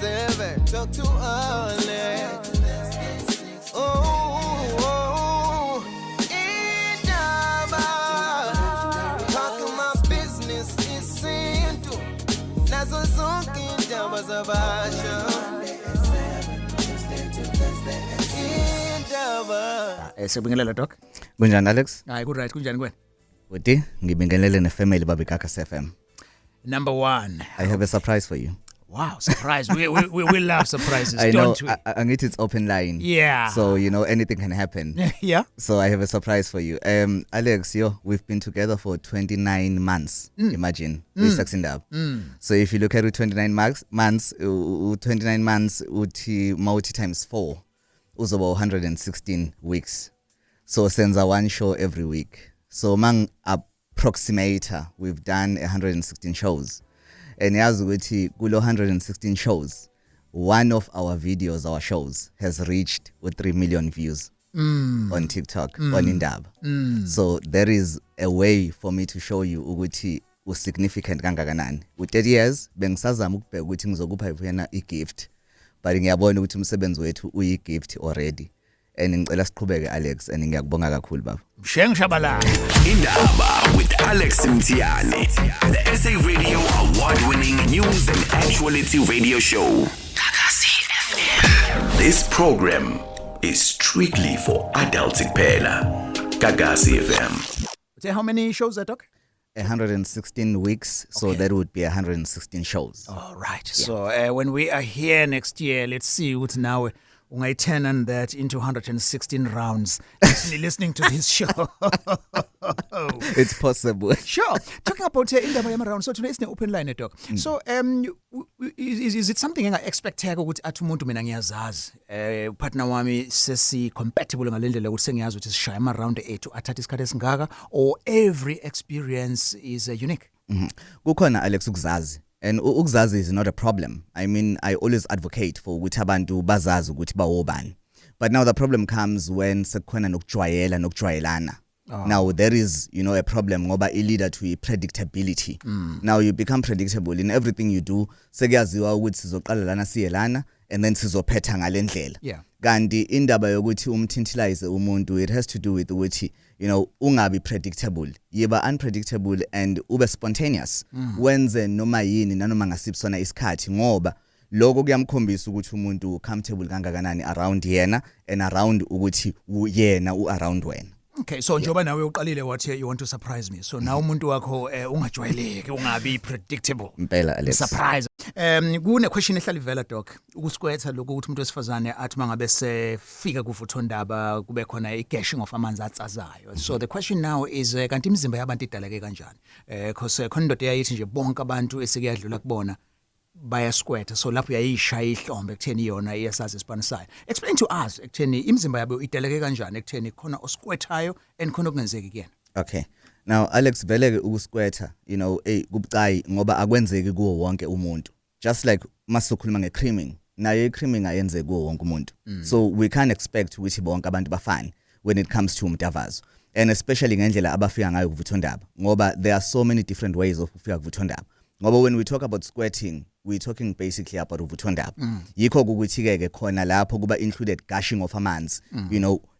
7. Talk to Alex. Oh, indaba. Talk my business isintu. Nazo zonke indaba zabasha. Indaba. Siyabingelela, Doc. Kunjani, Alex? Hayi, ku right, kunjani kuwena? Buti, ngibingelele nefamily babe Gagasi FM. Number 1. I have a surprise for you. Wow, surprise. We love surprises, I know don't we? Angithi it's open line. So, anything can happen. So I have a surprise for you. Alex, yo, we've been together for 29 months. Imagine. Mm. Indaba. So if you look at it, 29 months, 29 months uthi multi times 4 uzoba 116 weeks. So senza one show every week. So mang approximator, we've done 116 shows. And yazi ukuthi kulo 116 shows, one of our videos, our shows has reached with 3 million views on TikTok on Indaba. So there is a way for me to show you ukuthi usignificant kangakanani. U30 years bengisazama ukubheka ukuthi ngizokupha yena igift. But ngiyabona ukuthi umsebenzi wethu uyi-gift already. And ngicela siqhubeke, Alex, and ngiyakubonga kakhulu, baba. Msheng Shabalala. Indaba with Alex Mthiyane, the SA Radio award-winning news and actuality radio show. Gagasi FM. This program is strictly for adults kuphela. Gagasi FM. Say, how many shows that, Doc? 116 weeks, so that would be 116 shows. All right. So when we are here next year, let's see ukuthi nawe ungayi-turn on that into 116 rounds listening to this show. It's possible. Sure. Talking about indaba yama-round, so today is open line, Doc. So is it something enga-expecteka ukuthi athi umuntu, "Mina ngiyazazi, partner wami sesi compatible ngalendlela ukuthi sengiyazi ukuthi sishaya ama-round ethu athatha isikhathi esingaka," or every experience is unique? Kukhona, Alex, ukuzazi, and ukuzazi is not a problem. I mean, I always advocate for ukuthi abantu bazazi ukuthi bawobani, but now the problem comes when sekukhona nokujwayela nokujwayelana. Now there is a problem ngoba i-lead to i-predictability. Now you become predictable in everything you do. Sekuyaziwa ukuthi sizoqala lana, siye lana, and then sizophetha ngalendlela. Kanti indaba yokuthi umthintilize umuntu, it has to do with ukuthi ungabi predictable, yiba unpredictable and ube spontaneous, wenze noma yini nanoma ngasiphi sona isikhathi, ngoba lokho kuyamkhombisa ukuthi umuntu comfortable kangakanani around yena and around ukuthi yena u-around wena. Okay, so njengoba nawe uqalile wathi you want to surprise me. So now umuntu wakho ungajwayeleki, ungabi predictable. Impela, Alex. Surprise. Kune question ehlala ivela, Doc. Ukusquirta lokhu, ukuthi umuntu wesifazane athi mangabe sefika kuvuthondaba kube khona i-gushing of amanzi atsazayo. So the question now is, kanti imizimba yabantu idaleke kanjani? Because khona indoda eyayithi nje bonke abantu esekuyadlula kubona bayasquirta, so lapho uyayishaya ihlombe ekutheni yona iyasazi isipanisayo. Explain to us ekutheni imizimba yabo idaleke kanjani ekutheni khona osquirtayo and khona okungenzeki kuyena. Okay, now Alex, vele ke ukusquirta kubucayi ngoba akwenzeki kuwo wonke umuntu, just like masukhuluma ngecreaming, nayo icreaming ayenzeki kuwo wonke umuntu. So we can't expect ukuthi bonke abantu bafane when it comes to umdavazo, and especially ngendlela abafika ngayo kuvuthondaba, ngoba there are so many different ways of ukufika kuvuthondaba, ngoba when we talk about squirting, we're talking basically about uvuthondaba. Yikho ukuthi ke khona lapho kuba included gushing of amanzi,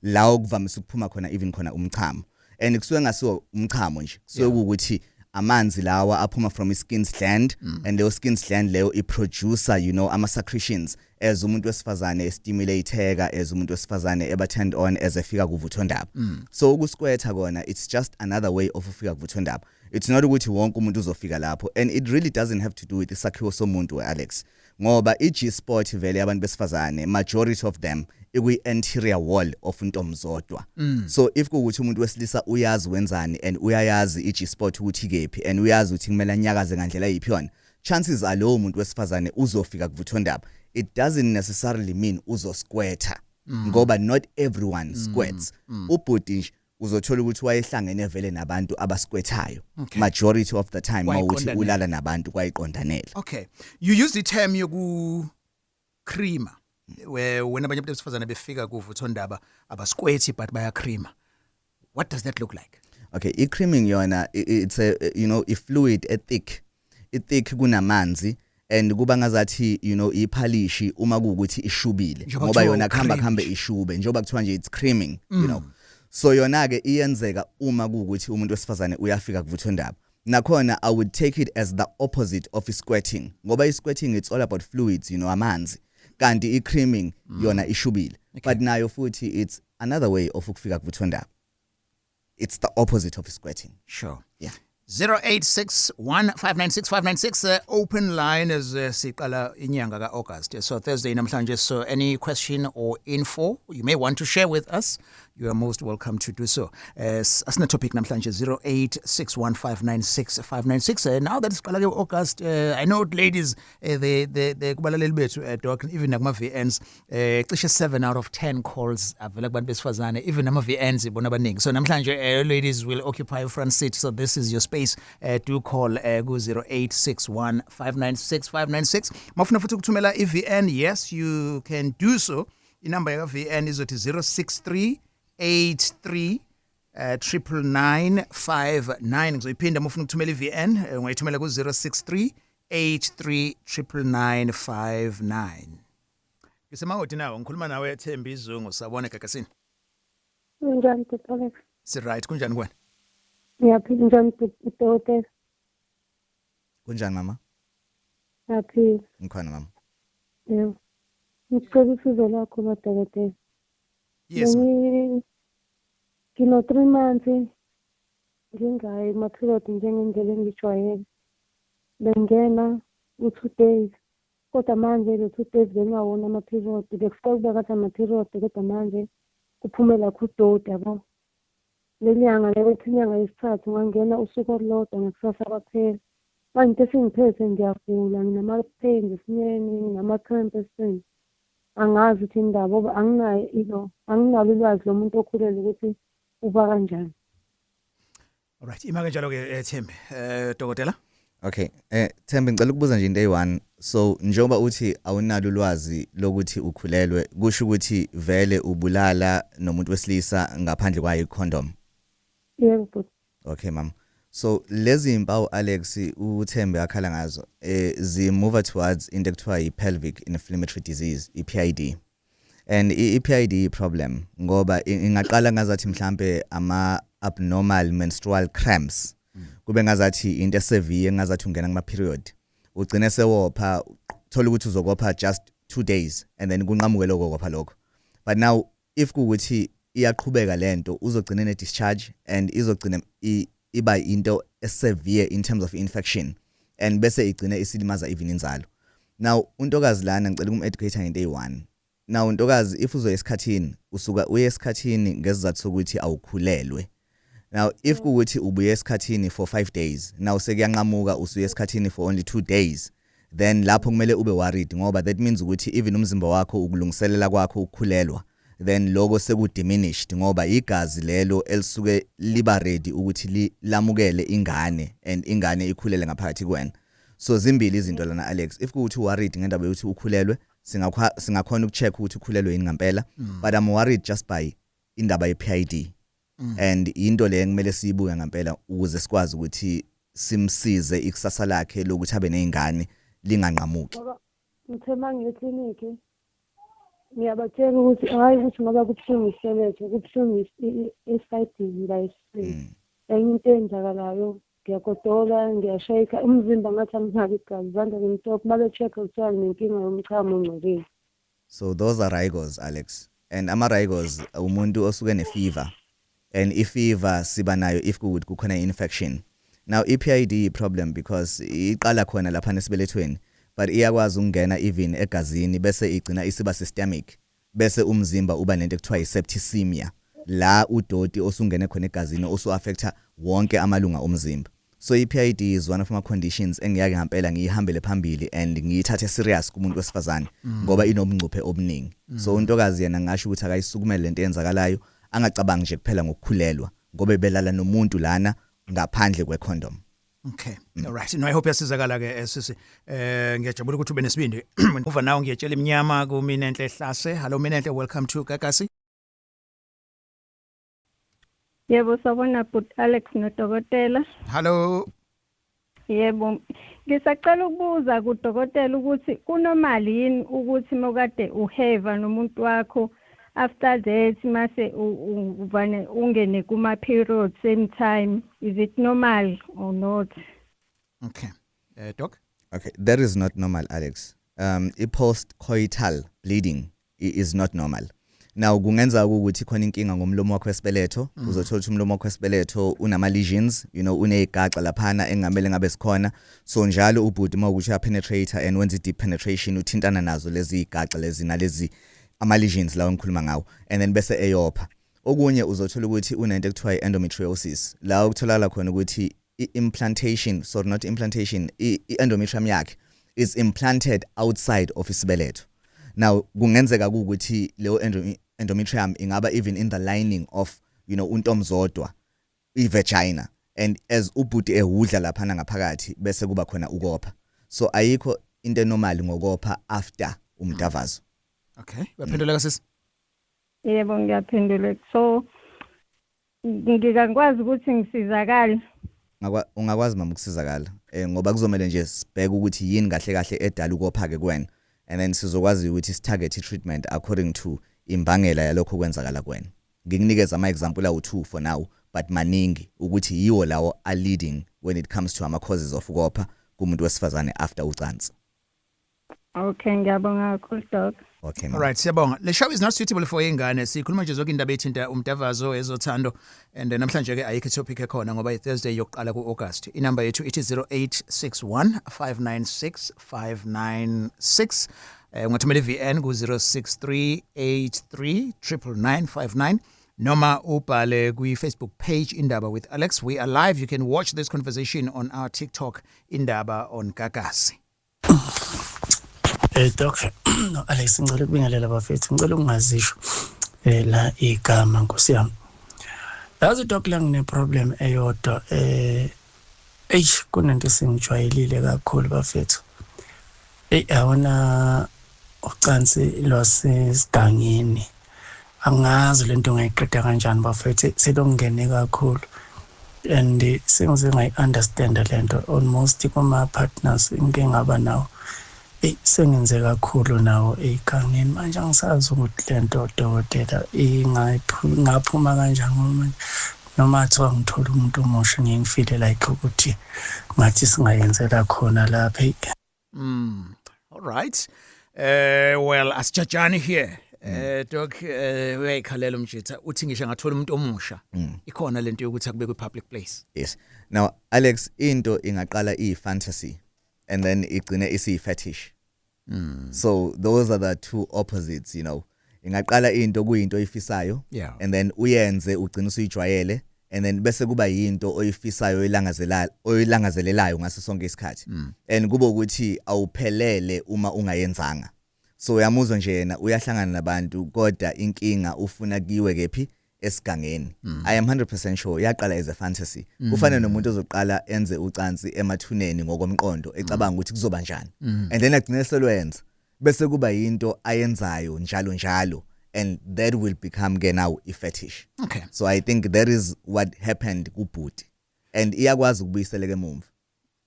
lawo kuvamise ukuphuma khona even khona umchamo, and kusuke ngasiwo umchamo nje, kusuke ukuthi amanzi lawa aphuma from i-skin gland, and leyo skin gland leyo iproduce ama secretions as umuntu wesifazane estimulateka, as umuntu wesifazane eba turned on as efika kuvuthondaba. So ukusquirta kona, it's just another way of ufika kuvuthondaba. It's not ukuthi wonke umuntu uzofika lapho, and it really doesn't have to do with isakhiwo somuntu, Alex, ngoba i-G spot vele abantu besifazane, majority of them, ikwi anterior wall of untomzodwa. So if kuwukuthi umuntu wesilisa uyazi wenzani and uyayazi i-G spot ukuthi kephi and uyazi ukuthi kumele anyakaze ngandlela yiphi yona, chances are lowo muntu wesifazane uzofika kuvuthondaba. It doesn't necessarily mean uzosquirta, ngoba not everyone squirts. Ubhuti nje uzothola ukuthi wayehlangene vele nabantu abasquirtayo majority of the time, mawuthi Kwayiqondanela. ulala nabantu, kwayiqondanela. Okay. You use the term yoku creama, where when abanye abantu besifazane befika kuvuthondaba abasquirti but baya creama. What does that look like? Okay, i-creaming yona, it's a you know a fluid, a thick, i-thick kunamanzi. And kuba ngazathi iphalishi uma kuwukuthi ishubile, Njengoba ngoba kuthiwa yona kuhamba u-cream kuhambe nje. ishube, njengoba kuthiwa nje it's creaming. So yona ke iyenzeka uma kuwukuthi umuntu wesifazane uyafika kuvuthondaba. Nakhona I would take it as the opposite of squirting, ngoba i-squirting, it's all about fluids, amanzi, kanti i-creaming yona ishubile. But nayo futhi it's another way of ukufika kuvuthondaba. It's the opposite of squirting. Yeah. 0861596596, open line as siqala inyanga ka-August, so Thursday namhlanje. So any question or info you may want to share with us, you are most welcome to do so. Asina topic namhlanje. 0861596596. Now that siqala ke August, I know ladies, they kubalaleli bethu, doc, even nakuma VNs, cishe 7 out of 10 calls avela kubantu besifazane, even nama VNs ibona abaningi. So namhlanje ladies will occupy front seat, so this is your space. Do call ku 0861596596. Mafuna futhi ukuthumela iVN, yes, you can do so. Inamba yaka VN izothi 063 83 99959. Ngizoyiphinda, uma ufuna ukuthumela iVN, ungayithumela ku 063 83 99959. Ngisemahodi nawo, ngikhuluma nawe Thembi Zungu. Sabona gagasini. Njani, Dr. Alex? Si right, kunjani kuwena? Ngiyaphila, njani dokotela? Kunjani, mama? Ngiyaphila. Ngikhona, mama. Yebo. Ngicela usizo lwakho, madokotela. Yes, ma'am. Ngino 3 months ngingayi kuma-period njengendlela engijwayele. Bengena u-2 days. Kodwa manje lo 2 days bengingawona ama-period. Bekufika kube ngathi ama-period, kodwa manje kuphumela kudoti, yabo. Le nyanga le bethi inyanga yesithathu ngangena usuku olulodwa, ngakusasa kwaphela. Manje into esingiphethe, ngiyagula, nginama-pains esineni, nginama-cramp esiswini. Angazi ukuthi indaba, ngoba anginayo ilo, anginalo ulwazi lomuntu okhulelwe ukuthi uba kanjani. Alright, ima kanjalo ke, Thembi. Dokotela. Okay, Thembi, ngicela ukubuza nje into eyi-one. So njengoba uthi awunalo ulwazi lokuthi ukhulelwe, kusho ukuthi vele ubulala nomuntu wesilisa ngaphandle kwayo i-condom? Yebo, bhuti. Okay, ma'am. So lezi impawu, Alex, uThembi akhala ngazo, zi move towards into ekuthiwa i-pelvic inflammatory disease, i-PID. And i-PID problem ngoba ingaqala ngazathi mhlambe ama abnormal menstrual cramps. Kube ngazathi into esevere, ngazathi ungena kuma period. Ugcine sewopha, thola ukuthi uzokopha just 2 days and then kunqamuke lokho kopha lokho. But now if kuwukuthi iyaqhubeka lento, uzogcina ne discharge and izogcina iba into esevere in terms of infection and bese igcine isilimaza even inzalo. Now untokazi lana ngicela ukum-educate ngento eyi-one. Now ntokazi, if uzoya esikhathini, usuka uye esikhathini ngesizathu sokuthi awukhulelwe. Now if kuwukuthi ubuye esikhathini for 5 days, now sekuyanqamuka, usuye esikhathini for only 2 days, then lapho kumele ube worried, ngoba that means ukuthi even umzimba wakho, ukulungiselela kwakho ukukhulelwa, then lokho seku diminished, ngoba igazi lelo elisuke liba ready ukuthi lamukele ingane and ingane ikhulele ngaphakathi kuwena. So zimbili izinto lana, Alex. If kuwukuthi worried ngendaba yokuthi ukhulelwe, singakhona ukucheck ukuthi ukhulelwe yini ngempela, but I'm worried just by indaba ye-PID and into le kumele siyibuke ngempela ukuze sikwazi ukuthi simsize ikusasa lakhe lokuthi abe nezingane linganqamuki. Ngoba ngithe uma ngiye eklinikhi, ngiyabatshela ukuthi hhayi, ukuthi ngoba kubuhlungu isibeletho, kubuhlungu esayidini la esiswini. Enye into eyenzakalayo, ngiyagodola, ngiyashayika umzimba, ngathi anginalo igazi, izandla zimhlophe. Uma be-check-a kuthiwa nginenkinga yomchamo ongcolile. So those are rigors, Alex, and ama rigors umuntu osuke ne-fever, and i-fever siba nayo if kuwukuthi kukhona i-infection. Now i-PID problem because iqala khona lapha nesibelethweni, but iyakwazi ukungena even egazini, bese igcina isiba systemic, bese umzimba uba nento ekuthiwa i-septicemia, la udoti osungene khona egazini osu-affecta wonke amalunga omzimba. So i-PID is one of my conditions engiyake ngempela ngiyihambele phambili and ngiyithathe serious kumuntu wesifazane, ngoba inobungcuphe obuningi. So untokazi yena ngisho ukuthi akayisukumele lento eyenzakalayo, angacabangi nje kuphela ngokukhulelwa, ngoba belala nomuntu lana ngaphandle kwecondom. Okay. All right. No, I hope yasizakala ke, sisi. Ngiyajabula ukuthi ube nesibindi. Uva nawe ngiyetshela iminyama kumina enhle hlase. Hello Minenhle, welcome to Gagasi. Yebo, sawubona bhuti Alex nodokotela. Hello. Yebo, ngisacela ukubuza kudokotela ukuthi kunormal yini ukuthi mokade uheva nomuntu wakho, after that mase uvane ungene kuma period same time? Is it normal or not? Okay, doc. Okay, that is not normal, Alex. I-post-coital bleeding is not normal. Now kungenza ukuthi khona inkinga ngomlomo wakho wesibeletho, uzothola ukuthi umlomo wakho wesibeletho unama lesions, unezigaxa laphana engamele ngabe sikhona. So njalo ubhuti mawukuthi uya penetrate and wenza deep penetration, uthintana nazo lezi igaxa lezi nalezi ama lesions lawo engikhuluma ngawo, and then bese eyopha. Okunye, uzothola ukuthi unento ekuthiwa i-endometriosis, la ukutholakala khona ukuthi i-implantation, sorry, not implantation, i-endometrium yakhe is implanted outside of isibeletho. Now kungenzeka ukuthi leyo endometrium ingaba even in the lining of untomzodwa, i-vagina, and as ubhuti ehudla laphana ngaphakathi, bese kuba khona ukopha. So ayikho into enormal ngokopha after umdavazo. Okay, uyaphenduleka, sisi? Yebo, ngiyaphendula. So ngingakwazi ukuthi ngisizakale? Ungakwazi, mama, ukusizakala, ngoba kuzomela nje sibheke ukuthi yini kahle kahle edala ukopha ke kuwena, and then sizokwazi ukuthi sitarget i-treatment according to imbangela yalokho okwenzakala kuwena. Ngikunikeza ama-example awu-2 for now, but maningi ukuthi yiwo lawo are leading when it comes to ama-causes of ukopha kumuntu wesifazane after ucansi. Okay, ngiyabonga kakhulu, doc. Okay, ma'am. Alright, siyabonga. Le show is not suitable for ingane. Sikhuluma nje zonke indaba ethinta umdavazo, ezothando, and namhlanje ke ayikho topic ekhona ngoba iThursday yokuqala kuAugust. Inamba yethu ithi 0861 596 596. Ungathumela iVN ku 0638399959 noma ubhale kwi Facebook page Indaba with Alex. We are live. You can watch this conversation on our TikTok, Indaba on Gagasi. Doc no Alex, ngicela ukubingelela bafethu, ngicela ukungazisho la igama, nkosi yami. Yazi doc, la ngine problem eyodwa. Eish, kunento esengijwayelile kakhulu bafethu. Ey, awona ucansi lwasesigangeni, angazi lento ngayiqeda kanjani bafethu, selongene kakhulu and sengize ngayi-understand lento. Almost kuma-partners ngike ngaba nawo, eyi, sengenze kakhulu nawo ey'gangeni. Manje angisazi ukuthi le nto, dokotela, ingaphuma kanjani, ngoba manje noma kuthiwa ngithola umuntu omusha, ngiye ngifile like ukuthi ngathi singayenzela khona lapha, eyi. All right. Well, asijajani here. Doc, uyayikhalela umjitha, uthi ngisho ngathola umuntu omusha, ikhona lento yokuthi akube kwi public place. Yes. Now Alex, into ingaqala iyi-fantasy and then igcine isiyi-fetish. So those are the two opposites. Ingaqala into kuyinto oyifisayo and then uyenze, ugcine usuyijwayele, and then bese kuba yinto oyifisayo, oyilangazelelayo ngaso sonke isikhathi, and kube ukuthi awuphelele uma ungayenzanga. So uyamuzwa nje yena uyahlangana nabantu, kodwa inkinga ufuna kiwe kephi? Esigangeni. I am 100% sure yaqala as a fantasy. Kufana nomuntu ozoqala enze ucansi emathuneni ngokomqondo, ecabanga ukuthi kuzoba njani, and then agcine selwenza, bese kuba yinto ayenzayo njalo njalo, and that will become ke now i fetish. So I think that is what happened kubhuti, and iyakwazi ukubuyiseleka emuva.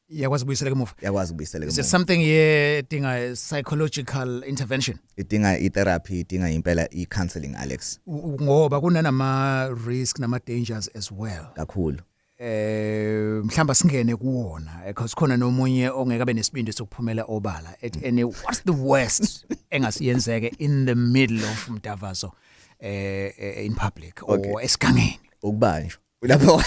Iyakwazi ukubuyiseleka emuva. Iyakwazi ukubuyiseleka Is it emuva. something yedinga psychological intervention? Idinga i-therapy, idinga impela i-counseling, Alex. Ngoba kunanama risk nama dangers as well. Kakhulu. Mhlamba singene kuwona because khona nomunye ongeke abe nesibindi sokuphumela obala at any. What's the worst engasiyenzeke in the middle of umdavazo in public or esigangeni? Ukubanjwa lapho,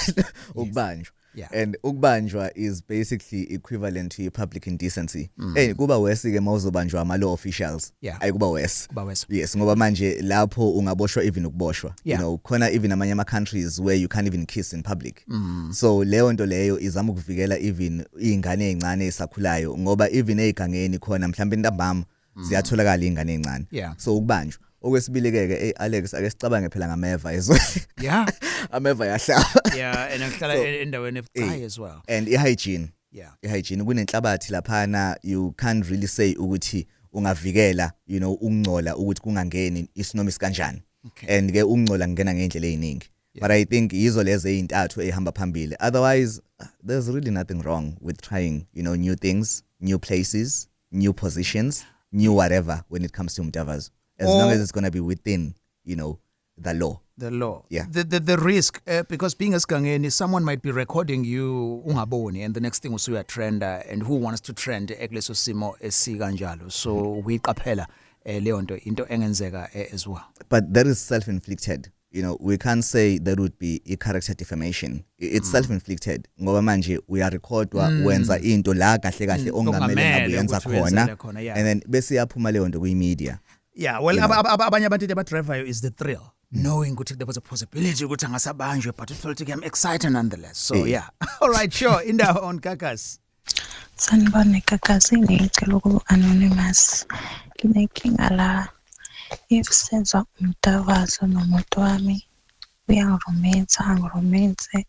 ukubanjwa. And ukubanjwa is basically equivalent to public indecency. Hey, kuba worse ke mawuzobanjwa ama law officials. Ayikuba worse. Kuba worse. Yes, ngoba manje lapho ungaboshwa, even ukuboshwa. Khona even amanye ama countries where you can't even kiss in public. So leyo nto leyo izama ukuvikela even izingane ezincane esakhulayo, ngoba even ezigangeni khona mhlawumbe intambama ziyatholakala izingane ezincane. So ukubanjwa. Okwesibili ke, hey Alex, ake sicabange phela ngameva ezwe. Ameva yahlaba. Yeah, and ngihlala endaweni ebucayi as well. And i-hygiene. I-hygiene, kunenhlabathi laphana, you can't really say ukuthi ungavikela ukungcola ukuthi kungangeni isinoma isikanjani. And ke ukungcola kungena ngendlela eziningi. But I think yizo lezi ezintathu ezihamba phambili. Otherwise There's really nothing wrong with trying new things, new places, new positions, new whatever when it comes to umdavazo, as long as it's going to be within the law. The law. Yeah. The risk, because being esigangeni, someone might be recording you ungaboni, and the next thing usuya trenda, and who wants to trend ekuleso simo esikanjalo? So uyiqaphela leyo nto, into engenzeka as well. But that is self-inflicted. We can't say that would be a character defamation. It's self-inflicted ngoba manje uyarekhodwa wenza into la kahle kahle ongamele ngabe Okungamele uyenza ukuthi uyenzele khona, khona, yeah. and then bese iyaphuma leyo nto kwi-media. Yeah, well, abanye abantu into abadrivayo is the thrill, knowing ukuthi there was a possibility ukuthi angasabanjwe, but it felt like I'm excited nonetheless. So yeah. All right, sure. Indaba on Gagasi. Sanibona Gagasini, ngicela ukuba anonymous. Nginenkinga la. If senza umdavazo nomuntu wami, uyangiromensa, angiromense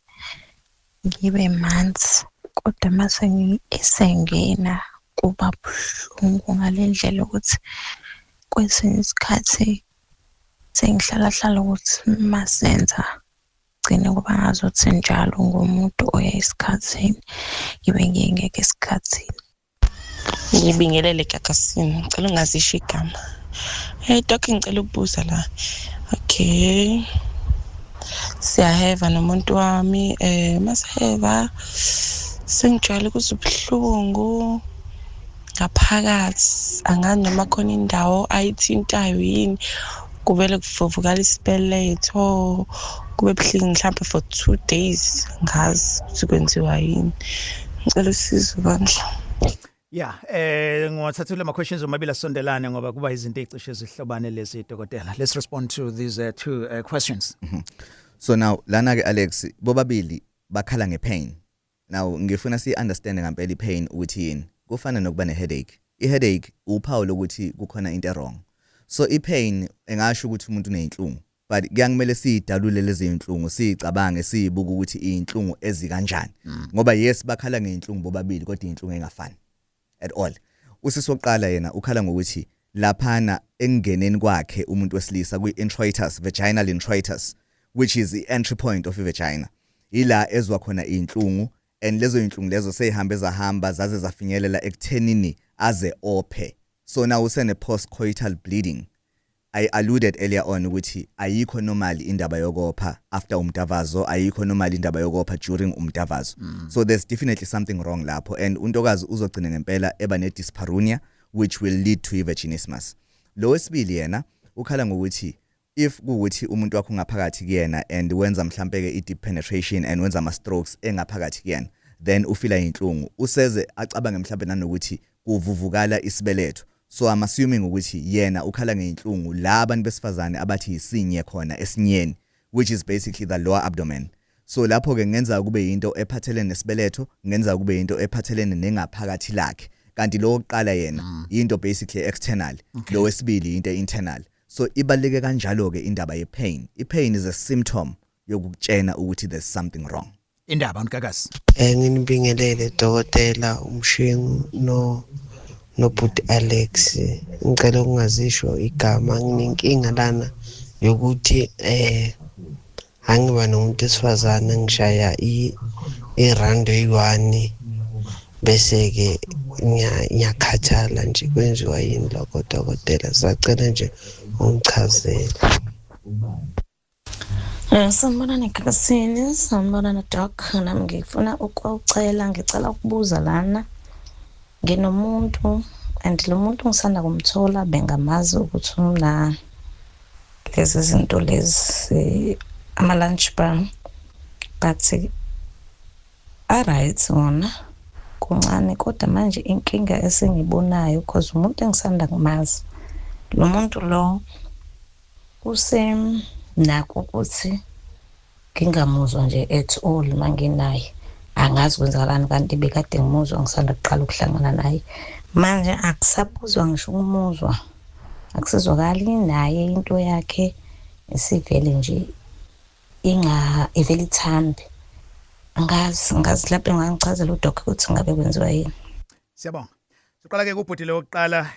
ngibe manzi. Kodwa mase esengena kuba buhlungu ngale ndlela ukuthi kwesinye isikhathi sengihlala hlala ukuthi masenza gcine kuba ngazuthi njalo ngumuntu oya esikhathini, ngibe ngingekho esikhathini. Ngibingelele Gagasini, ngicela ungazisho igama. Hey Doc, ngicela ukubuza la. Okay. Siyaheva nomuntu wami, masiheva sengijwayele ukuzwa ubuhlungu ngaphakathi, angazi noma khona indawo ayithintayo yini, kuvele kuvuvukala isibeletho, kube buhlungu mhlampe for 2 days, ngazi ukuthi kwenziwa yini. Ngicela usizo bandla. Yeah, ngiwathathile ama questions omabili asondelane ngoba kuba izinto ezicishe zihlobane lezi, dokotela. Let's respond to these two questions. So now lana ke, Alex, bobabili bakhala ngepain. Now ngifuna si understand ngempela ipain ukuthi yini. Kufana nokuba ne-headache. I-headache uphawu lokuthi kukhona into wrong. So ipain engasho ukuthi umuntu uneyinhlungu, but kuyangemele siyidalule lezi inhlungu, siyicabange, siyibuke ukuthi inhlungu ezikanjani, ngoba yes, bakhala ngeinhlungu bobabili, kodwa inhlungu engafani at all. Usisi wokuqala yena ukhala ngokuthi laphana engeneni kwakhe umuntu wesilisa kwi-introitus, vaginal introitus, which is the entry point of i-vagina, ila ezwa khona inhlungu, and lezo inhlungu lezo seyihambe zahamba zaze zafinyelela ekuthenini aze ophe. So now usene postcoital bleeding. I alluded earlier on ukuthi ayikho normally indaba yokopha after umdavazo, ayikho normally indaba yokopha during umdavazo. So there's definitely something wrong lapho, and untokazi uzogcina ngempela eba ne dyspareunia, which will lead to vaginismus. Lo wesibili yena ukhala ngokuthi if kuwukuthi umuntu wakho ungaphakathi kuyena and wenza mhlambe ke i-deep penetration and wenza ama strokes engaphakathi kuyena, then ufila inhlungu, useze acabange mhlambe nanokuthi kuvuvukala isibeletho. So I'm assuming ukuthi yena ukhala ngeinhlungu la abantu besifazane abathi isinye khona esinyeni, which is basically the lower abdomen. So lapho ke ngenza kube into ephathelene nesibeletho, ngenza kube into ephathelene nengaphakathi lakhe, kanti lo wokuqala yena into basically external, lo wesibili into internal. So ibaluleke kanjalo ke indaba ye pain. I pain is a symptom yokukutshena ukuthi there's something wrong. Indaba on Gagasi. Nginibingelele dokotela uMshengu no nobhuti Alex. Ngicela ukungazisho igama. Nginenkinga lana yokuthi angiba nomuntu esifazane, ngishaya i-round eyi-1, bese ke ngiyakhathala nje. Kwenziwa yini lokho, dokotela? Sacela nje ungichazele. Sanibonani Gagasini, sanibonani Doc. Nami ngifuna ukucela, ngicela ukubuza lana. Nginomuntu and lo muntu ngisanda kumthola, bengamazi ukuthi una lezi zinto lezi, ama-lunch bar, but a-right wona kuncane, kodwa manje inkinga esengiyibonayo, cause umuntu engisanda kumazi, lo muntu lo usenakho ukuthi ngingamuzwa nje at all manginaye. Angazi kwenzakalani, kanti bekade ngimuzwa, ngisanda kuqala ukuhlangana naye. Manje akusabuzwa ngisho ukumuzwa, akusizwakali naye, into yakhe isivele nje inga ivele ithambe. Angazi lapho engangichazela uDoc ukuthi ngabe kwenziwa yini. Siyabonga. Siqala ke kubhuti lo wokuqala.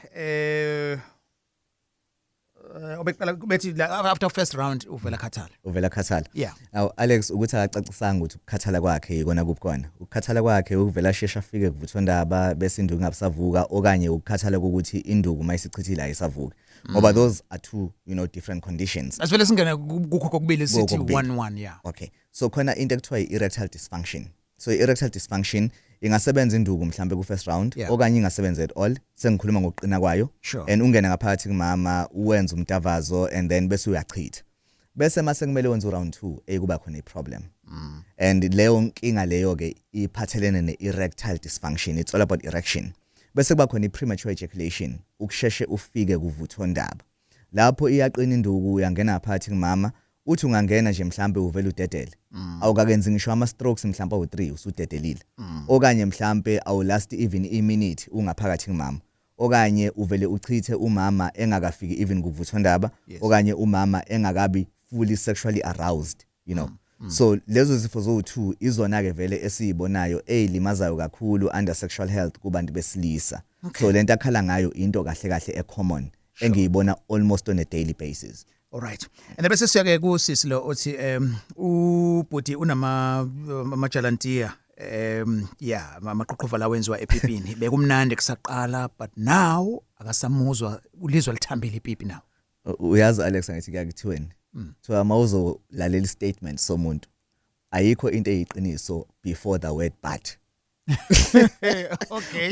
Obeqala bethi la, after first round uvela khathala. Uvela khathala. Yeah. Now Alex, ukuthi akacacisanga ukuthi ukukhathala kwakhe yikona kuphi kona. Ukukhathala kwakhe ukuvela shesha afike kuvuthondaba bese induku ingabusavuka, okanye ukukhathala kokuthi induku mayisichithile ayisavuki, ngoba those are two different conditions. Asivele singene kukho kokubili, sithi Kokubili. 1-1, yeah. Okay, so khona into ekuthiwa i-erectile dysfunction. So i-erectile dysfunction ingasebenza induku mhlambe ku first round okanye ingasebenza at all, sengikhuluma ngokuqina kwayo. And ungena ngaphakathi kumama, uwenza umdavazo, and then bese uyachitha, bese mase kumele wenze uround 2, ekuba khona iproblem. And leyo nkinga leyo ke iphathelene ne-erectile dysfunction. It's all about erection. Bese kuba khona i-premature ejaculation, ukusheshe ufike kuvuthondaba. Lapho iyaqina induku, uyangena phakathi kumama, uthi ungangena nje mhlambe uvela udedele, awukakenzi ngisho ama strokes mhlambe awu3, usudedelile, okanye mhlambe awulast even i minute ungaphakathi kumama, okanye uvele uchithe umama engakafiki even kuvuthondaba, okanye umama engakabi fully sexually aroused. So lezo zifo zowu2 izona ke vele esiyibonayo ezilimazayo kakhulu under sexual health kubantu besilisa. So lento akhala ngayo into kahle kahle ecommon engiyibona almost on a daily basis. All right. And then bese siya ke kusisi lo othi ubhuti unama amajalantiya, yeah, amaqoqova la wenziwa epipini. Bekumnandi kusaqala, but now akasamuzwa, ulizwa lithambile ipipi now. Uyazi Alex, angithi kuyakuthiweni, kuthiwa mawuzolalela istatement somuntu, ayikho into eyiqiniso before the word "but".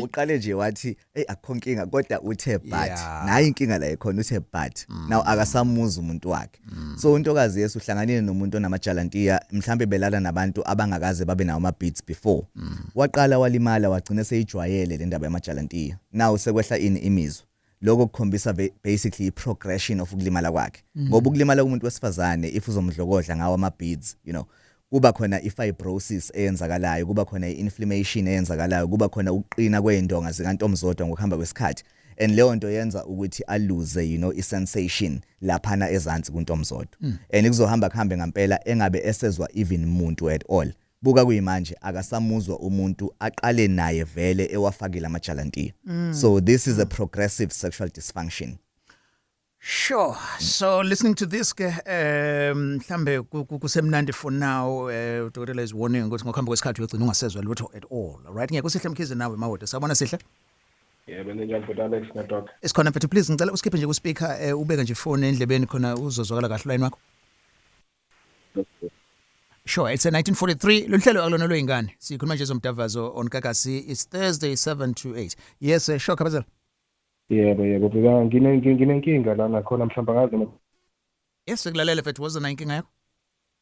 Uqale nje wathi, "Hey, akukho nkinga," kodwa uthe "but". Nayi inkinga la ikhona, uthe "but". Now akasamuza umuntu wakhe. So untokazi yesu uhlanganile nomuntu onamajalantiya, mhlambe belala nabantu abangakaze babe nawo ama beads before. Waqala walimala, wagcina seyijwayele le ndaba yamajalantiya. Now sekwehla ini? Imizwa. Lokho kukhombisa basically i-progression of ukulimala kwakhe, ngoba ukulimala kumuntu wesifazane, if uzomdlokodla ngawo ama beads, kuba khona i-fibrosis eyenzakalayo, kuba khona i-inflammation eyenzakalayo, kuba khona ukuqina kwezindonga zikantomzodwa ngokuhamba kwesikhathi, and leyo nto yenza ukuthi aluze i-sensation laphana ezansi kuntomzodwa. And kuzohamba kuhambe ngampela engabe esezwa even muntu at all. Buka kuyimanje akasamuzwa umuntu aqale naye vele ewafakile amajalantiya. So this is a progressive sexual dysfunction. Sure. So listening to this ke, mhlambe kusemnandi for now. Udokotela is warning ukuthi ngokuhamba kwesikhathi uyogcina ungasezwa lutho at all. All right. Ngeke uSihle Mkhize nawe mawode. Sabona Sihle. Yebo, ninjani bhuti Alex noDoc? Isikhona mfethu. Please, ngicela uskiphe nje ku speaker, ubeke nje phone endlebeni khona uzozwakala kahle line wakho. Sure, it's a 1943. Luhlelo akulona lweyingane. Sikhuluma nje zomdavazo on Gagasi. It's Thursday 7 to 8. Yes, sure, Khabazela. Yebo, bheka, nginenkinga lana khona, mhlawumbe angazi noma Yes, sikulalela mfethu, woza na inkinga yakho.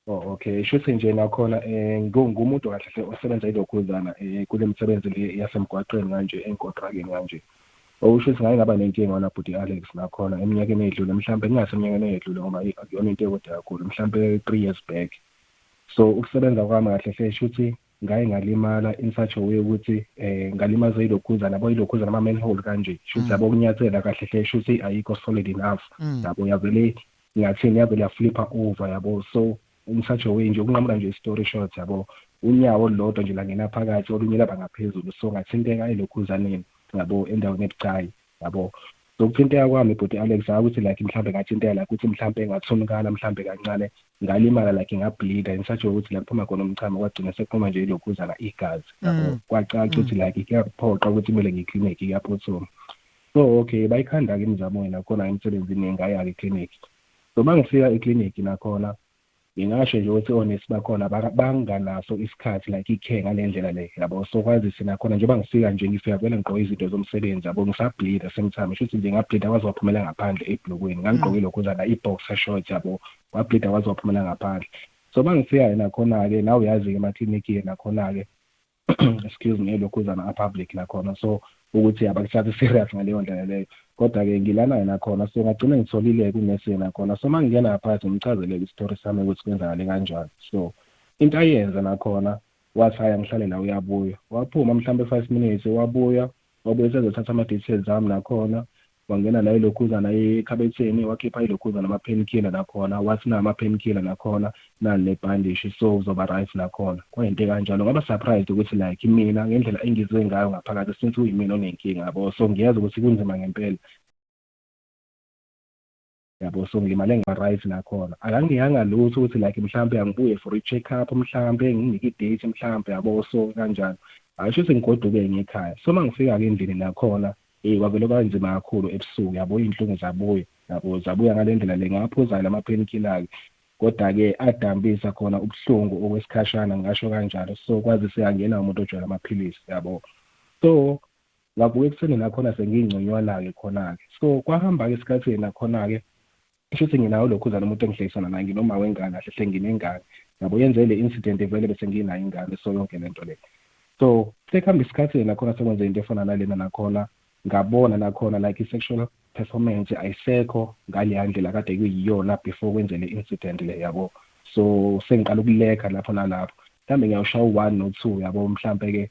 Oh okay, shuthi nje nakhona ngumuntu kahle hle osebenza ilokhuzana kule misebenzi le yasemgwaqeni kanje, enkontrakeni kanje. Okusho ukuthi ngake ngaba nenkinga wona bhuti Alex nakhona eminyakeni eyedlule, mhlawumbe kungaseminyakeni eyedlule ngoba akuyona into ekude kakhulu, mhlawumbe 3 years back. So ukusebenza kwami kahle hle, shuthi ngaye ngalimala in such a way ukuthi ngalimaza ilokhuzana, yabo, ilokhuzana ama manhole kanje, shuthi yabo, kunyathela kahle hle, shuthi ayikho solid enough, yabo, yavele ngathini, yavele yaflipha over, yabo. So in such a way nje, ukunqamula nje story short, yabo, unyawo olulodwa nje langena phakathi, olunye laba ngaphezulu, so ngathinteka elokhuzaneni, yabo, endaweni ebucayi, yabo. So ukuthinteka kwami bhuti Alex, ukuthi like mhlambe ngathinteka like ukuthi mhlambe ngathunukala mhlambe kancane, ngalimala like ngableeda in such a way ukuthi la kuphuma khona umchamo kwagcina sekuphuma nje ilokhuzana igazi, yabo. Kwacaca ukuthi like kuyaphoqa ukuthi kumele ngikliniki, kuyaphuthuma. So okay, bayikhanda-ke imizamo nakhona emsebenzini, ngaya-ke eklinikhi. So mangifika eklinikhi nakhona, ngingasho nje ukuthi onesi bakhona banganaso isikhathi like i-care ngale ndlela le, yabo. So kwazise nakhona njengoba ngifika nje, ngifika vele ngigqoke izinto zomsebenzi, yabo, ngisableeda same time, shuthi nje ngableeda kwaze waphumela ngaphandle ebhlukweni. Ngangigqoke lokhuzana i-boxer short, yabo, wableeda kwaze waphumela ngaphandle. So mangifika nakhona-ke, nawe uyazi-ke emaklinikhi nakhona-ke, excuse me, elokhuzana a-public nakhona, so ukuthi abakuthathi serious ngaleyo ndlela leyo. Kodwa-ke ngilana nakhona, so ngagcina ngitholile kunesi nakhona. So uma ngingena ngaphakathi, ngimchazele isitori sami ukuthi kwenzakale kanjani. So into ayenza nakhona, wathi, "Hhayi, angihlale la, uyabuya." Waphuma mhlawumbe 5 minutes, wabuya, wabuye sezothatha ama-details ami nakhona. Wangena la ilokhuzana ekhabetheni, wakhipha ilokhuzana ama-painkiller nakhona, wathi, "Na ama-painkiller nakhona, nali nebhandishi, so uzoba right nakhona." Kwayinto kanjalo. Ngaba surprised ukuthi like mina ngendlela engizwe ngayo ngaphakathi, since kuyimina onenkinga, yabo, so ngiyazi ukuthi kunzima ngempela. Yabo, so ngilimale nga-right nakhona. Akangiyanga lutho ukuthi like mhlampe angibuye for i-check up, mhlampe nginike i-date mhlampe, yabo, so kanjalo. Asho ukuthi ngigoduke ngekhaya. So uma ngifika-ke endlini nakhona, kwavele kwanzima kakhulu ebusuku, yabo, iy'nhlungu zabuya, yabo, zabuya ngale ndlela le. Ngaphuza lama-painkiller-ke, kodwa-ke adambisa khona ubuhlungu okwesikhashana, ngingasho kanjalo. So kwazise angiyena umuntu ojwayele amaphilisi, yabo. So ngavuka ekuseni nakhona sengiyingconywana-ke khona-ke. So kwahamba-ke isikhathi nakhona-ke, kusho ukuthi nginawo lokhuzana umuntu engihlelisana naye, nginoma wengane kahle hle, nginengane, yabo. Yenze le incident vele bese nginayo ingane, so yonke lento le. So sekuhamba isikhathi nakhona sekwenze into efana nalena nakhona, ngabona nakhona like i-sexual performance ayisekho ngaleya ndlela kade kuyiyona before kwenze le incident le, yabo. So sengiqala ukulekha lapho nalapho, mhlawumbe ngiyawushaya u-one no-two, yabo, mhlampe-ke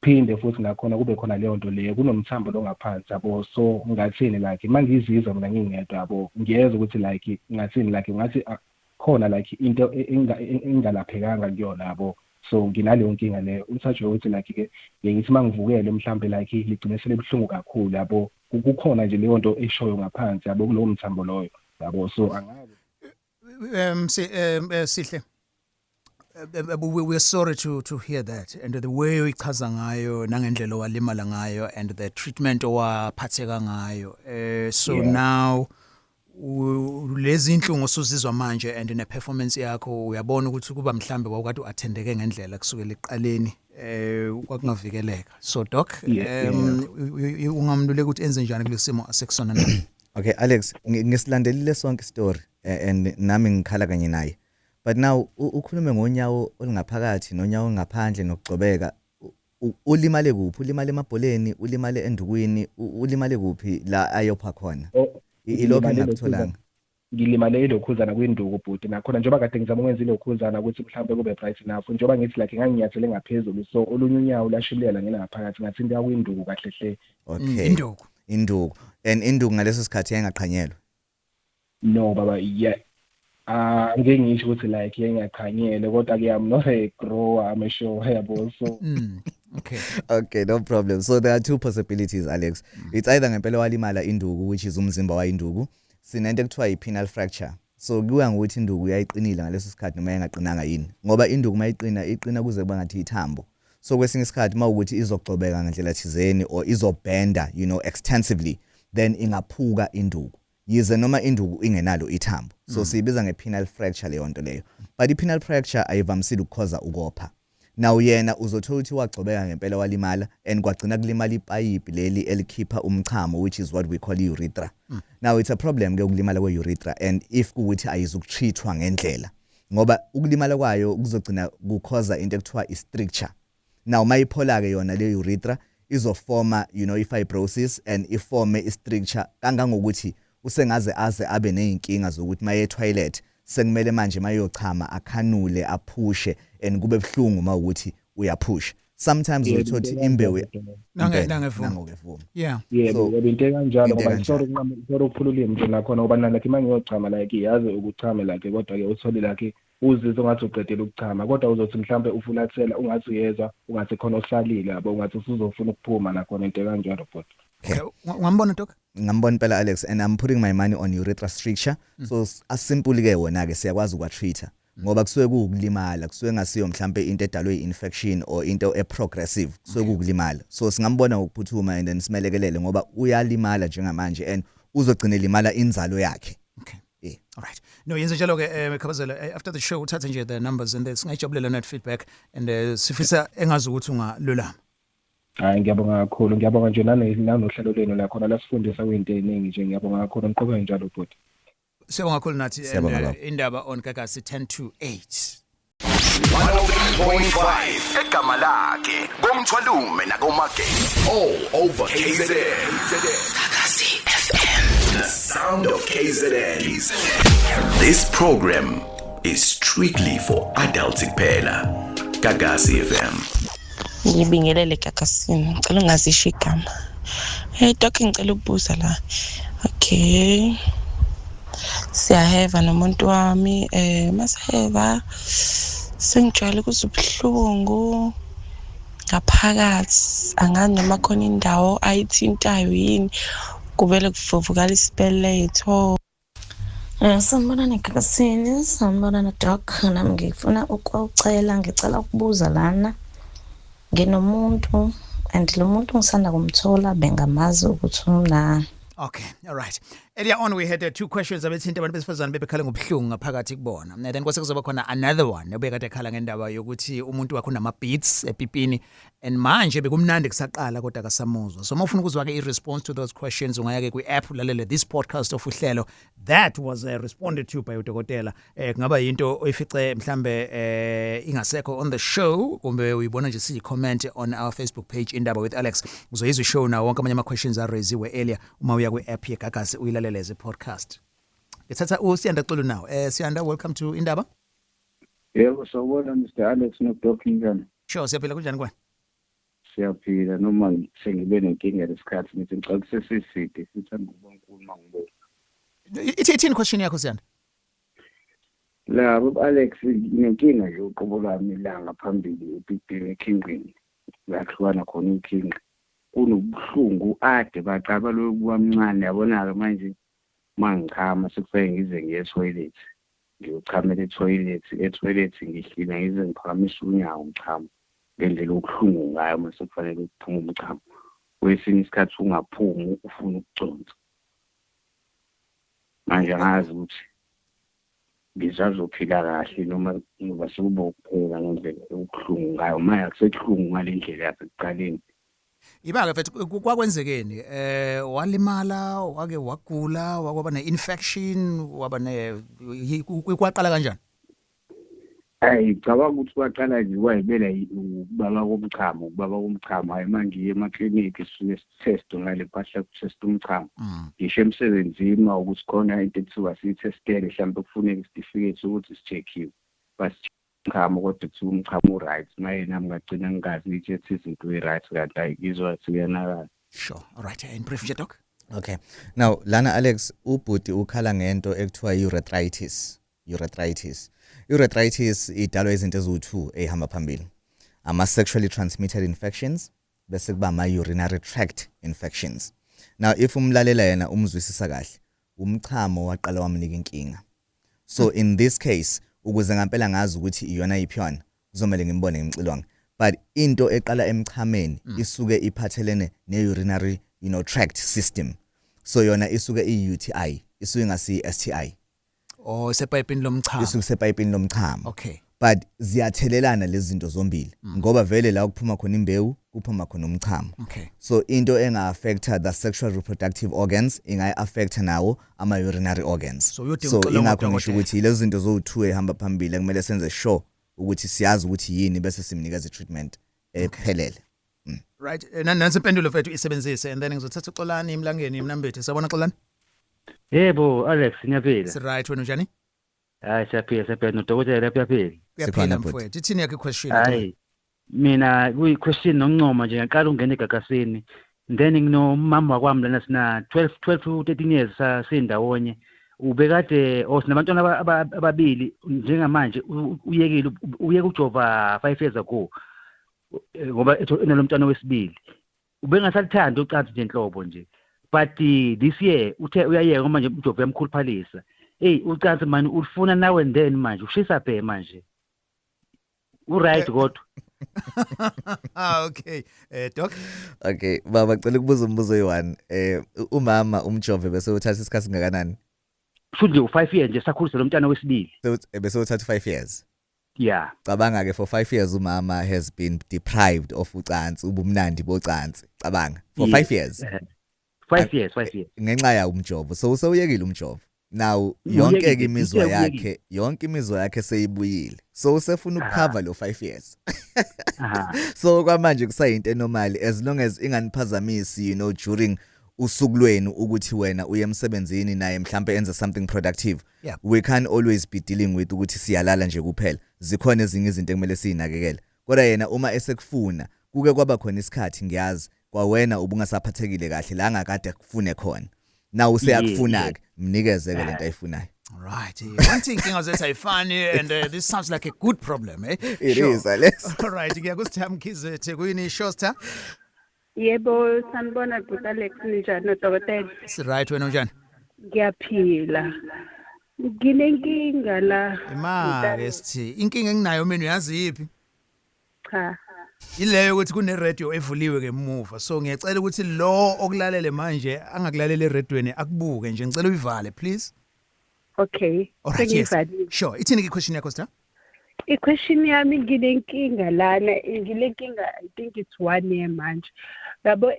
phinde futhi nakhona kube khona leyo nto leyo kunomthambo lo ngaphansi, yabo. So ngathini, like uma ngizizwa mina ngingedwa, yabo, ngiyezwa ukuthi like ngathini, like ngathi khona like into engalaphekanga kuyona, yabo. So nginaleyo nkinga leyo umthatho ukuthi like-ke ngithi uma ngivukele mhlampe like ligcine selibuhlungu kakhulu, yabo, kukhona nje leyo nto eshoyo ngaphansi, yabo, kulowo mthambo loyo, yabo. So angazi. Sihle, we're sorry to hear that, and the way uyichaza ngayo nangendlela owalimala ngayo and the treatment owaphatheka ngayo, so now lezi inhlungu osuzizwa manje and ne performance yakho, uyabona ukuthi kuba mhlambe wawukade uattendeke ngendlela kusukela ekuqaleni, kwakungavikeleka. So doc, ungamluleka ukuthi enze njani kulesimo asekusona na? Okay Alex, ngisilandelile sonke story, and nami ngikhala kanye naye. But now ukhulume ngonyawo olungaphakathi nonyawo olungaphandle nokugcobeka. Ulimale kuphi? Ulimale emabholeni, ulimale endukwini, ulimale kuphi la ayopha khona? Oh, Ilokho ngilimale engingakutholanga. Ngilimale ilokhuzana kwinduku, bhuti, nakhona njengoba kade ngizama ukwenza ilokhuzana ukuthi mhlawumbe kube bright enough, njengoba ngithi like nganginyathele ngaphezulu, so olunye unyawo lashibulela ngena ngaphakathi, ngathinteka kwinduku kahle hle. Okay. Induku. Induku. And induku ngaleso sikhathi yayingaqhanyelwa? No baba, yeah, ah, ngeke ngisho ukuthi like yayingaqhanyelwe, kodwa ke I'm not a grower, I'm a show, yabo, so Okay. Okay, no problem. So there are two possibilities, Alex. It's either ngempela walimala induku, which is umzimba wayinduku. Sinento ekuthiwa i-penile fracture. So kuya ngokuthi induku yayiqinile ngaleso sikhathi noma yayingaqinanga yini. Ngoba induku mayiqina, iqina kuze kuba ngathi ithambo. So kwesinye isikhathi mawukuthi izogcobeka ngendlela thizeni or izobhenda, extensively, then ingaphuka induku. Yize noma induku ingenalo ithambo. So siyibiza nge-penile fracture leyo nto leyo. But i-penile fracture ayivamisile ukukhoza ukopha. Now yena uzothola ukuthi wagcobeka ngempela, walimala, and kwagcina kulimala ipayipi leli elikhipha umchamo, which is what we call i-urethra. Now it's a problem ke ukulimala kwe-urethra, and if kuwukuthi ayizukutreatwa ngendlela, ngoba ukulimala kwayo kuzogcina kukhoza into ekuthiwa i-stricture. Now mayiphola ke yona le urethra, izofoma i-fibrosis and ifome i-stricture kangangokuthi usengaze aze abe nezinkinga zokuthi maye toilet sekumele manje mayochama akhanule, aphushe, and kube buhlungu mawukuthi uyaphusha. Sometimes uzothola ukuthi imbewu Nange impela, nangevuma. Nangokevuma. Yebo. So, Yebo, into ekanjalo into ngoba ekanjalo. Sorry, sorry ukuphula ulimi nje nakhona, ngoba na like uma ngiyochama, like yazi ukuchame like, kodwa-ke uthole like uzizwe ungathi uqedile ukuchama, kodwa uzothi mhlampe ufulathela ungathi uyezwa ungathi khona osalile, yabo, ungathi usuzofuna ukuphuma nakhona, into ekanjalo, bhuti. Okay, ungambona doc? Ngambona impela Alex, and I'm putting my money on urethra stricture. So asimple ke wona ke, siyakwazi ukwatreat ngoba kusuke kuwukulimala, kusuke ngasiyo mhlambe into edalwe i-infection or into e-progressive, kusuke kuwukulimala. So singambona ngokuphuthuma and then simelekelele ngoba uyalimala njengamanje and uzogcina elimala inzalo yakhe. Okay. Yeah. All right. No, yenze njalo ke, Khabazela, after the show uthathe nje the numbers and then singayijabulela net feedback and sifisa engazi ukuthi ungalulama. Hhayi, ngiyabonga kakhulu, ngiyabonga nje nanohlelo lwenu nakhona lasifundisa kuyinto ey'ningi nje. Ngiyabonga kakhulu, niqhubeke njalo, bhuti. Siyabonga kakhulu nathi and Siyabonga, baba. Indaba on Gagasi 10 to 8. 103.5 egama lakhe komthwalume nakomagate, all over KZN. Gagasi FM. The sound of KZN. This program is strictly for adults kuphela. Gagasi FM. Ngibingelele Gagasini, ngicela ungazisho igama. Hey doc, ngicela ukubuza la. Okay. Siyaheva nomuntu wami, masiheva sengijwayele ukuzwa ubuhlungu ngaphakathi, angazi noma khona indawo ayithintayo yini, kuvele kuvuvukala isibeletho. Sanibonani Gagasini, sanibonani Doc. Nami ngifuna ukucela, ngicela ukubuza lana. Nginomuntu and lo muntu ngisanda kumthola bengamazi ukuthi una. Okay, all right. Earlier on we had two questions abethinta abantu besifazane bebekhala ngobuhlungu ngaphakathi kubona. And then kwase kuzoba khona another one obekade ekhala ngendaba yokuthi umuntu wakhe unama beats epipini and manje bekumnandi kusaqala kodwa akasamuzwa. So mawufuna ukuzwa ke i response to those questions ungaya ke kwi app ulalele this podcast of uhlelo that was responded to by udokotela. Kungaba yinto oyifice mhlambe ingasekho on the show kumbe uyibona nje siyi comment on our Facebook page Indaba with Alex. Uzoyizwa ishow nawo wonke amanye ama questions araisiwe earlier uma uya kwi app yeGagasi uyilalele as a podcast. Ngithatha uSiyanda Xulu now. Siyanda, welcome to Indaba. Yebo, sawubona Mr Alex noDoc, njani? Sure, siyaphila, kunjani kwena? Siyaphila, noma sengibe nenkinga lesikhathi ngithi ngicela kusesiside sithanda ukuba nkulu mangibona. Ithi ithini question yakho, Siyanda? La baba Alex, nginenkinga nje uqobo lwami la ngaphambili epipini, ekhinqini lahlukana khona ikhinqi, kunobuhlungu ade baqaba lokuba mncane, yabona-ke manje mangichama sekufanele ngize ngiye etoilet, ngiyochamela etoilet, etoilet ngihlina ngize ngiphakamise unyawo ngichama ngendlela okuhlungu ngayo uma sekufanele kuphume umchamo. Kwesinye isikhathi ungaphumi, ufuna ukuconsa. Manje angazi ukuthi ngisazophila kahle noma ngoba sekuba ukuphela ngendlela okuhlungu ngayo manje, akusekuhlungu ngale ndlela yasekuqaleni. Iba-ke mfethu, kwakwenzekeni? Walimala, wake wagula, wakwaba ne-infection, waba ne kwaqala kanjani? Hayi, ngicabanga ukuthi kwaqala nje kwayibela ukubaba komchamo, ukubaba komchamo. Hhayi, uma ngiye emaklinikhi sisuke sitheste ngale mpahla yokuthesta umchamo. Ngisho emsebenzini uma ukuthi khona into ekuthiwa siyithestele, mhlawumbe kufuneka isitifiketi sokuthi si-check-iwe, umchamo, kodwa kuthiwa umchamo u-right. Maye nami ngagcina ngingazi, ngitshethi izinto i-right kanti hhayi, ngizwa ukuthi kuyanakala. Sure, all right, in brief nje, Doc. Okay, now lana Alex, ubhuti ukhala ngento ekuthiwa urethritis. Urethritis, urethritis idalwa izinto eziwu-2 ey'hamba phambili, ama-sexually transmitted infections bese kuba ama-urinary tract infections. Now if umlalela yena umzwisisa kahle, umchamo waqala wamnika inkinga. So in this case, ukuze ngampela ngazi ukuthi iyona yiphi yona, kuzomele ngimbone ngimxilonge, but into eqala emchameni isuke iphathelene ne-urinary tract system, so yona isuke i-UTI, isuke ingasi-STI. Oh, isepayipini lomchamo. Isuke isepayipini lomchamo. But ziyathelelana lezi zinto zombili ngoba vele la kuphuma khona imbewu kuphuma khona umchamo. So into enga-affecta the sexual reproductive organs ingayi-affecta nawo ama-urinary organs. So uyodinga So uxilongo ingakho ngisho udokotela. Ukuthi lezi zinto zowu-two ehamba phambili kumele senze sure ukuthi siyazi ukuthi yini bese simnikeza i-treatment ephelele. Right, nansi impendulo mfethu, isebenzise and then ngizothatha uXolani Emlangeni eMnambithi. Sawubona, Xolani. Yebo Alex, ngiyaphila. Si right, wena unjani? Hayi, siyaphila, siyaphila nodokotela lapha, uyaphila. Uyaphila mfowethu. Ithini yakho question? Hayi. Mina kuyi question nokuncoma nje, ngaqala ukungena eGagasini. Then nginomama wakwami lana, sina 12 to 13 years sindawonye. Ubekade oh sinabantwana ababili njengamanje, uyekile, uyeke ukujova 5 years ago. Ngoba enalomntwana wesibili. Ubengasalithandi ucansi nje nhlobo nje. But this year uthe uyayeka manje umjovo uyamkhuluphalisa. Hey, ucansi manje ulifuna now and then, manje ushisa bhe manje. U-right kodwa. Ah, okay. Doc. Okay baba, cela ukubuza umbuzo oyi-one. Umama umjove bese uthatha isikhathi singakanani? Futhi nje u-5 years nje sakhulisa lo mntwana wesibili. Bese uthatha 5 years? Yeah. Cabanga ke, for 5 years umama has been deprived of ucansi, ubumnandi bocansi, cabanga for 5 years. 5 years, 5 years. Ngenxa yawo umjovo. So usewuyekile umjovo now, yonke ke imizwa yakhe, yonke imizwa yakhe seyibuyile, so usefuna ukucover lo 5 years. So kwamanje kusayinto enormal as long as inganiphazamisi during usuku lwenu, ukuthi wena uye emsebenzini naye mhlambe enze something productive. We can always be dealing with ukuthi siyalala nje kuphela, zikhona ezinye izinto ekumele siyinakekele. Kodwa yena uma esekufuna, kuke kwaba khona isikhathi, ngiyazi kwawena ubungasaphathekile kahle la ngakade akufune khona, now useyakufuna ke, mnikeze ke lento ayifunayo. Right. One thing inkinga zethu ayifani and this sounds like a good problem, eh? It is, Alex. All right, ngiya kuSitha Mkhize eThekwini. Shosta. Yebo, sanibona bhuti Alex, ninjani nodokotela? Si right, wena unjani? Ngiyaphila. Nginenkinga la. Ima-ke sithi inkinga enginayo mina uyazi yiphi? Cha. Ileyo ukuthi kune radio evuliwe ngemuva. So ngiyacela ukuthi lo okulalele manje angakulaleli eradweni akubuke nje ngicela uyivale please. Okay. Alright, yes. Sengiyivalile. Sure. Ithini ke question yakho star? I-question yami, nginenkinga lana, nginenkinga, I think it's one year manje. Yabo,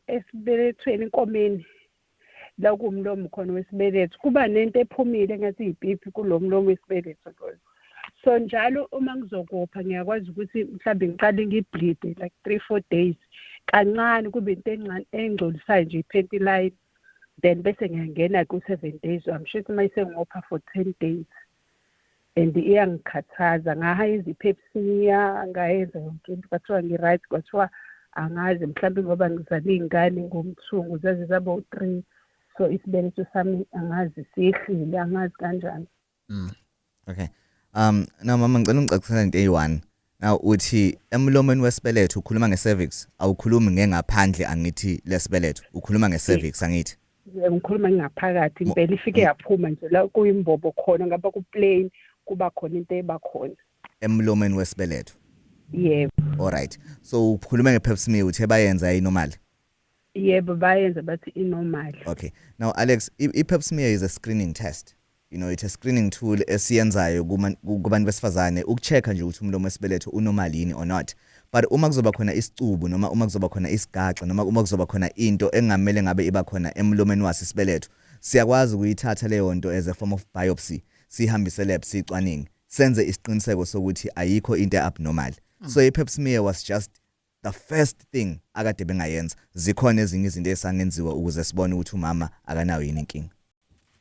esibelethweni, enkomeni la kumlomo khona wesibeletho, kuba nento ephumile engathi yipipi kulo mlomo wesibeletho loyo. So njalo uma ngizokopha ngiyakwazi ukuthi mhlawumbe ngiqale ngibleede like 3-4 days kancane, kube into encane engcolisayo nje, i-panty line, then bese ngiyangena ku-7 days. I'm sure uma isengopha for 10 days and iyangikhathaza. Ngayenza i-pap smear, ngayenza yonke into, kwathiwa ngi-right. Kwathiwa angazi mhlawumbe ngoba ngizale iy'ngane ngomthungo zaze zaba u-three, so isibeletho sami angazi siyehlile, angazi kanjani. Okay. Now mama, ngicela ungicacisele into eyi-1. Now uthi emlomeni wesibeletho, ukhuluma nge-cervix, awukhulumi ngengaphandle angithi lesibeletho, ukhuluma nge-cervix angithi? Ngikhuluma ngaphakathi impela, ifike yaphuma nje la kuyimbobo khona, ngaba ku-plain, kuba khona into eba khona. Emlomeni wesibeletho. Yebo. Alright. So ukhuluma nge-pap smear, uthe bayenza i-normal. Yebo, bayenza, bathi i-normal. Okay. Now Alex, i-pap smear is a screening test. It's a screening tool esiyenzayo kubantu besifazane ukuchecka nje ukuthi umlomo wesibeletho unormal yini or not. But uma kuzoba khona isicubu noma uma kuzoba khona isigaxa noma uma kuzoba khona into engamele ngabe iba khona emlomeni waso isibeletho, siyakwazi ukuyithatha leyo nto as a form of biopsy, sihambise lab, sicwaninge, senze isiqiniseko sokuthi ayikho into abnormal. So i-pap smear was just the first thing akade bengayenza. Zikhona ezinye izinto esangenziwa ukuze sibone ukuthi umama akanayo yini inkinga.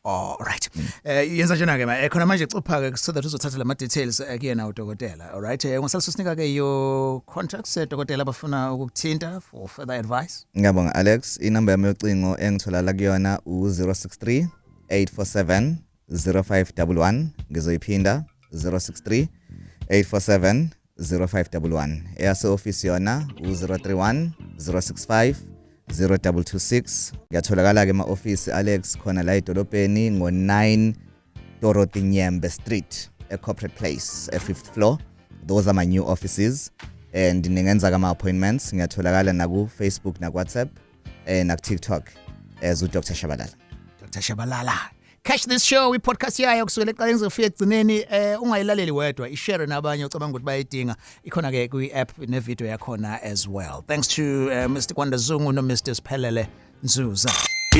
All right. Yenza njena ke ma khona manje, cupha ke so that uzothatha lama details kuyena udokotela. All right. Ungasala sinika ke your contacts, dokotela, abafuna ukukuthinta for further advice. Ngiyabonga Alex. Inamba yami yocingo engitholala kuyona u-063 847 0511. Ngizoyiphinda, 063 847 0511. Eyase office yona u-031 065 0226. Ngiyatholakala ke ema-office Alex, khona la edolobheni ngo-9 Dorothy Nyembe Street, e-Corporate Place, e-fifth floor. Those are my new offices and ningenza kama-appointments. Ngiyatholakala naku-Facebook, naku-WhatsApp, naku-TikTok as uDr Shabalala. Dr Shabalala. Catch this show, i-podcast yayo kusukela ekuqaleni kuzofika ekugcineni. Ungayilaleli wedwa, ishare nabanye ucabanga ukuthi bayidinga. Ikhona ke kwi-app ne-video yakhona as well. Thanks to Mr Kwanda Zungu no Mr Siphelele Nzuza.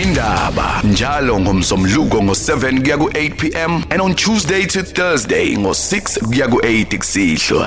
Indaba njalo ngomsombuluko ngo7 kuya ku8 pm and on Tuesday to Thursday ngo6 kuya ku8 kusihlwa.